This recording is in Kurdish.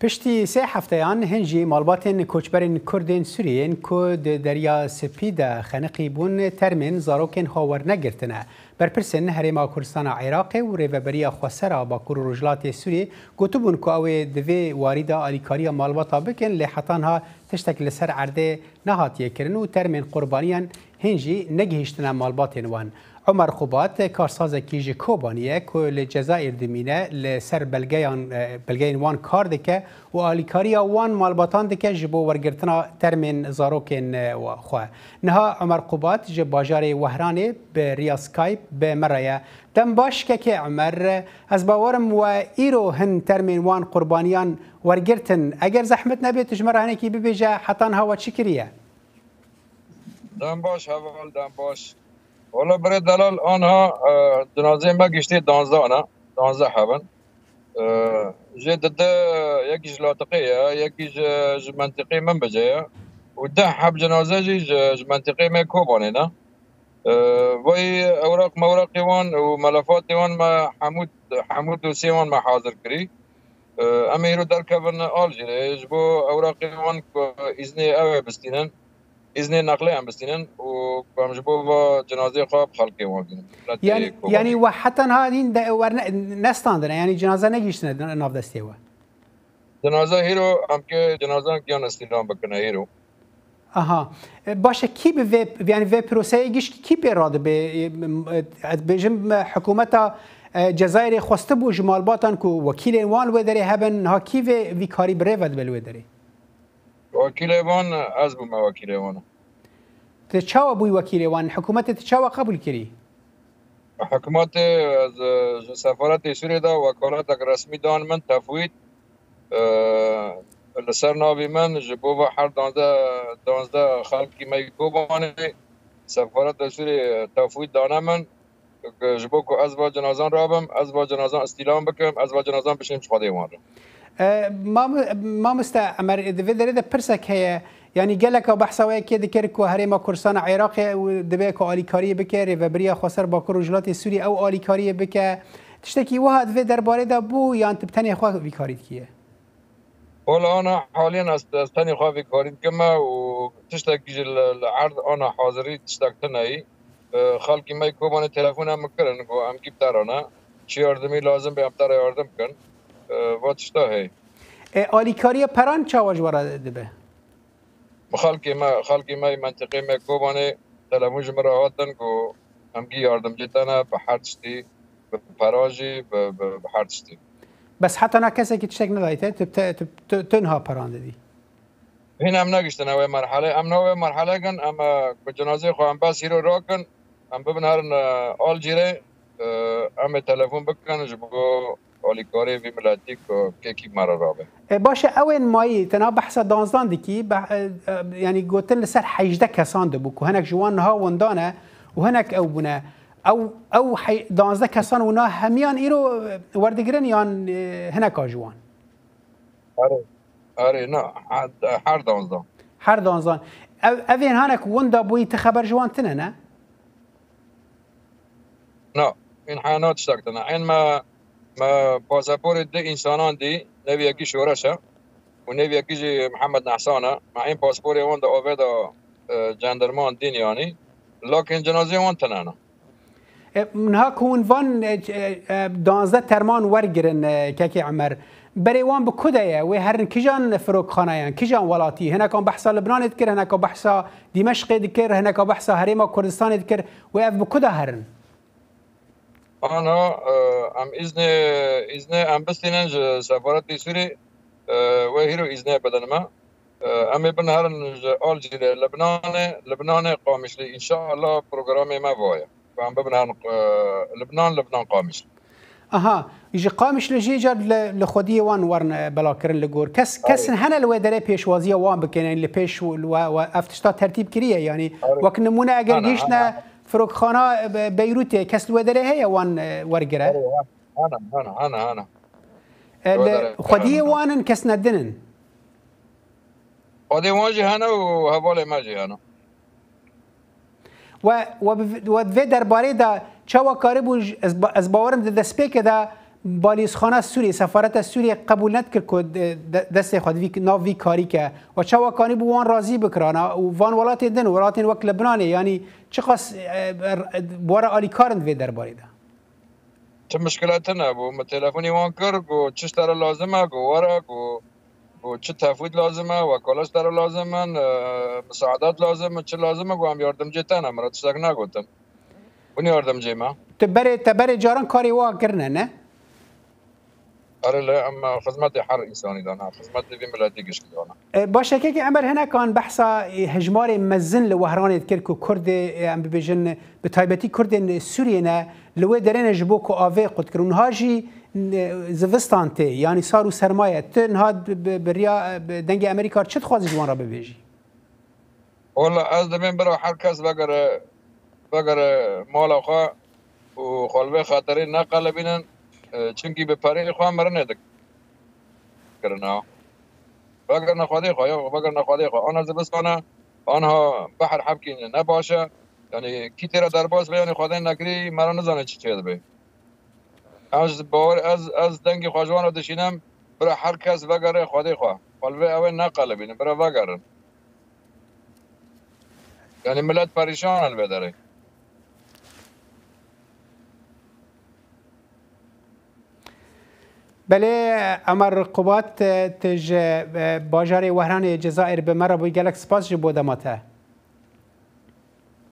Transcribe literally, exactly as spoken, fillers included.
Piştî sê hefteyan hin jî malbatên koçberên Kurd ên Sûriyê yên ku di Derya Spî de xeniqî bûn, termên zarokên xwe wernegirtine. Berpirsên Herêma Kurdistana Iraqê û Rêveberiya Xweser a Bakur û Rojhilatê Sûriyê gotibûn ku ew ê di vê warî de alîkariya malbata bikin, lê heta niha tiştek li ser erdê nehatiye kirin û termên qurbaniyan hîn jî negihîştine malbatên wan. Omer Qubat, karsazekî ji Kobanî ye ku li Cezayir dimîne, li ser belgeyan, e, belgeyên wan kar dike û alîkariya wan malbatan dike ji bo wergirtina termên zarokên, e, wa-, xwe. Niha Omer Qubat ji bajarê Wehranê bi riya Skype bi me re ye. Dem baş kekê Omer, ez bawerim we îro hin termên wan qurbaniyan wergirtin. Eger zehmet nebe, tu ji me re hinekî bibêje, heta niha we çi kiriye? Dem baş heval, dem baş. Wala birê delal, anha, e, cinazeyê me giştê danzdeh ne, danzdeh hebin. E, jê di de yekî ji Latiqê ye, yekî ji, ji mentiqê min bice ye. Û deh heb cinaze jî ji, ji mentiqê me Kobanê ne. E, vay ewraq mewraqê wan û melefatê wan me hemû, hemû dosyê wan me hazir kirî. E, em ê îro derkevin Alcîrê ji bo ewraqê wan ku îznê ew ê bistînin, îznê neqlê em bistînin û ku em ji bo va cinazê xwe bi xelkê wan bînin. Miletê Yanî, Kobanê. Yanî we heta niha hîn de, we ne-, nestandine, yanî cinaze negihiştine nav destê we? Cinaze hîro, em kê cinazan giyan îstîlam bikine hîro. Aha. E, baş e, kî bi vê, yanî vê proseyê gişkî kî pê radibe? E, m-, e, ez dibêjim, e, hikûmeta, e, Cezayirê xwestibû ji malbatan ku wekîlên wan li wê derê hebin, niha kî vê vî karî bi rê ve dibe li wê derê? Wekîlê wan, ez bûme wekîlê wan. Tu çawa bûyî wekîlê wan? Hikûmetê tu çawa qebûl kirî? Hikûmetê, ez, e, ji sefaretê Sûriyê de wekaletek resmî dan min, tefwît, e, li ser navê min ji bo va her danzdeh, danzdeh xelkî me yî Kobanê sefareta Sûriyê tefwît dane min, ji bo ku ez va cinazan rabim, ez va cinazan îstîlam bikim, ez va cinazan bişînim ji xwedê wan re. E, mam-, mamoste Emer, di vê derê de pirsek heye. Yanî geleka behsa wê kê dikir ku Herêma Kurdistana Iraqê û dibe ku alîkariyê bike, Rêveberiya Xweser Bakur Rojhilatê Sûriyê ew alîkariyê bike. Tiştekî wiha di vê derbarê de bû yan tu bi tenê xwe vî karî dikiye? Wala ana haliyen ez, ez tenê xwe vî karî dikim me û tiştekî jî li, li erd ana hazirî tiştek tune yî. E, xelkî me yî Kobanê telefona min kirin, got em kî bi te re ne. Çi yardimî lazim be em te re yardim bikin. E, va tişta heye. E, alîkariya peran çawa ji we re dibe? Bi xelkê me, xelkê me yê mentiqê me Kobanê telefon ji min re hatin, got em gî yardimcê te ne bi her tiştî, bi pera jî, bi, bi, bi her tiştî. Bes heta na kesekî tiştek nedayî te, tu, te, tu, tu, tu niha peran didî? Hîn em negiştine wê merhelê. Em na wê merhelê gin, em, e, ku cinazê xwe em bes hîro rakin, em bibin herin, e, Alcîrê, e, em ê telefon bikin ji bo alîkarê vî miletî ku kê kî me re rabe. E, baş e, ew ên mayî, te na behsa danzdan dikî, beh-, e, e, yanî gotin li ser hejdeh kesan dibû, ku hinek ji wan niha winda ne û hinek ew bûne. Ew, ew hey-, danzdeh kesan wina hemiyan îro, e, werdigirin yan, e, hineka ji wan? Erê, erê, na, her, her danzdan. Her danzdan. Ev, ev ên hanek winda bûyî ti xeber ji wan tine, ne? Na, ên hena tiştek tune. Ên me, me pasaporê du însanan dî, nêv yekî Şoreş e û nêv yekî jî Mihemed Nehsan e. Me ên pasaporê wan di avê de, e, cenderman dîn yanî. Lakin cenazeyê wan tune ne. E, niha ku hûn van, e, e, e, danzdeh terman wergirin, e, kekê Emer, berê wan bi ku de ye? Wê herin kijan firokxanayan, kijan welatî? Hinekan behsa Libnanê dikir, hineka behsa Dîmeşqê dikir, hineka behsa Herêma Kurdistanê dikir. Wê ev bi ku de herin? Ana, e, em îznê, îznê em bistînin ji sefaretê Sûrî, e, wê hîro îznê bidin me. E, em ê bin herin ji Alcîrê, Libnanê, Libnanê Qamişlî. Înşallah programê me va ye. Ku em bibin herin, e, Libnan, Libnan Qamişlî. Aha, ji Qamişlî jî car li, li xwediyê wan werin, e, belakirin li gor. Kes, kes Erê. hene li wê derê pêşwaziya wan bikin, yanî li pêş we, we, we ev tişta tertîb kiriye, yanî Erê. wek nimûne eger Hene, gihiştine hene, hene. firokxana, e, Be-, Beyrûtê, kes li wê derê heye wan, e, wergire? Erê, hene, hene, hene, hene. E, Li wê li derê xwediyê hene. wan in, kes ne din in? Xwedê wan jî hene û hevalê me jî hene. We, we bi, we di vê derbarê de çawa karibû ji, ez ba-, ez bawerim di destpêkê de Balîzxana Sûriyê, sefareta Sûriyê qebûl nedikir ku de-, de-, destê xwe di vî, nav vî karî ke. We çawa kanî bû wan razî bikirana û van welatên din, welatên wek Lebnanê, yanî çiqas, e, e, bi we re alîkar in di vê derbarê de? Ti mişkile tune bû. Min telefonî wan kir, got, "Çi ji te re lazim e?" Got, "Were." Got, got, "Çi tefwîd lazim e? Wekala ji te re lazim in? E, misaedat lazim in? Çi lazim e?" Got, "Em yardimcê te ne." Min re tiştek negotin. Hûn yardimcê me. Tu berê, te berê caran karê wa kirine, ne? Erê, lê em xizmetê her însanî dana, xizmetê vî miletî gişkî dana. E, baş e, kekê Emer, hinekan behsa, e, hejmarê mezin li Wehranê dikir ku Kurdê, e, em bibêjin, bi taybetî Kurdên Sûriyê ne, li wê derê ne ji bo ku avê qut kirin. Niha jî, e, zivistan tê, yanî sar û serma ye. Tu niha bi, bi, bi riya, e, bi dengê Amerîka çi dixwazî ji wan re bibêjî? Wela ez dibêm bira her kes vegere, vegere mala xwe û xwe li vê xatirê neqelibînin, e, çimkî bi perê xwe mirinê dikirina. Vegerine Xwedê xwe, ya vegerine Xwedê xwe. Ana zivistan e, anha behr hebkî ne baş e. Yanî kî tê re derbas be, yanî Xwedê nekirî, me re nizane çi çêdibe. Ez bawer, ez, ez dengê xwe ji wan re dişînim, bira her kes vegere Xwedê xwe. Xwe li vê ew ê neqelibînin, bira vegerin. Yanî milet perîşan e li vê derê. Belê, Emer Qubat, tu ji, e, bajarê Wehranê Cezayir bi me re bûyî, gelek spas ji bo dema te.